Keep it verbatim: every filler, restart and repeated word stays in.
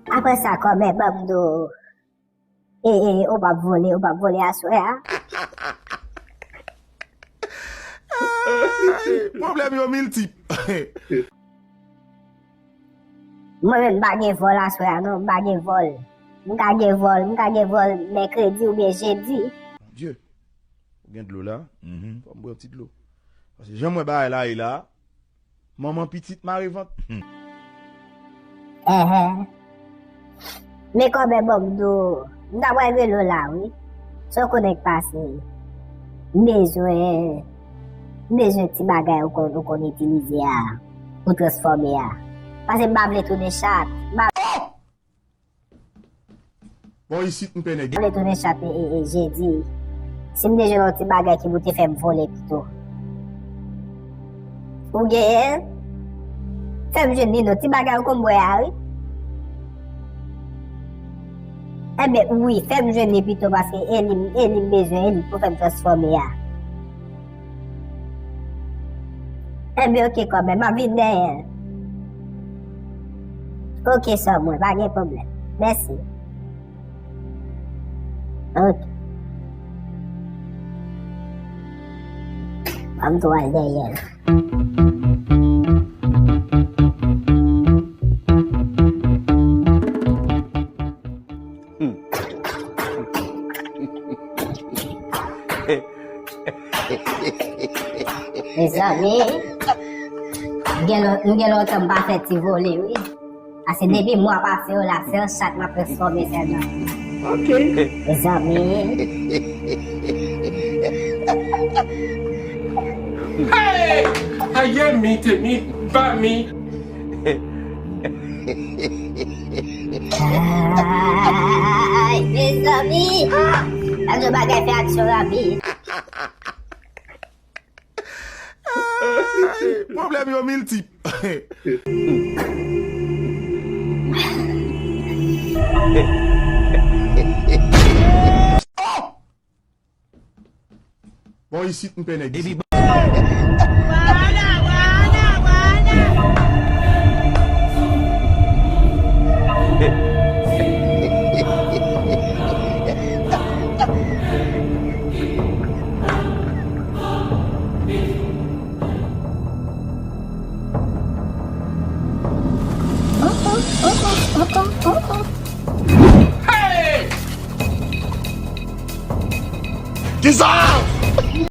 Apre sa, kòmè, ban m di w, e, e, ou p ap vole, ou p ap vole aswè a. Pwoblèm yo miltip. Mwen menm, m pa gen vòl aswè a, non, m pa gen vòl. M ka gen vòl, m ka gen vòl mèkredi oubyen jedi. Bondye, ou gen dlo la? Fò m bwè yon ti dlo. Paske jan m wè bagay la ye la, manman pitit mare vant. Enhen. Men kòmè, ban m di w, m ta pral rele w la, wi. Sa w konnen k pase? M bezwen, m bezwen ti bagay ou konn, ou konn itilize a pou transfòme a. Paske m pa vle tounen chat. M pa Bon, isit, m pè nèg. Vle tounen chat e, e, e, jedi. Si m te jwenn yon ti bagay ki pou te fè m vole pito. Ou genyen? Fè m jwenn li non, ti bagay ou konn bwè a, wi. Enben, wi, fè m jwenn li pito, paske e li, e li m bezwen, e li pou fè m transfòme a. Enben, oke, kòmè, m ap vin dèyè l. Oke, sè mwen, pa gen pwoblèm. Mèsi. Oke. Ban m tou al dèyè l. Mezanmi, m gen lon-, m gen lontan m pa fè ti vole, wi. Paske depi mwa pase yo la, se yon chat m ap transfòme sèlman. Ok. Mezanmi. Hey! Aye mi te mi, ba mi. Ay, mezanmi! Gade yon bagay fè aksyon rapid. Pwoblèm yo miltip. Oh! Bon, isit, m pè nèg isit.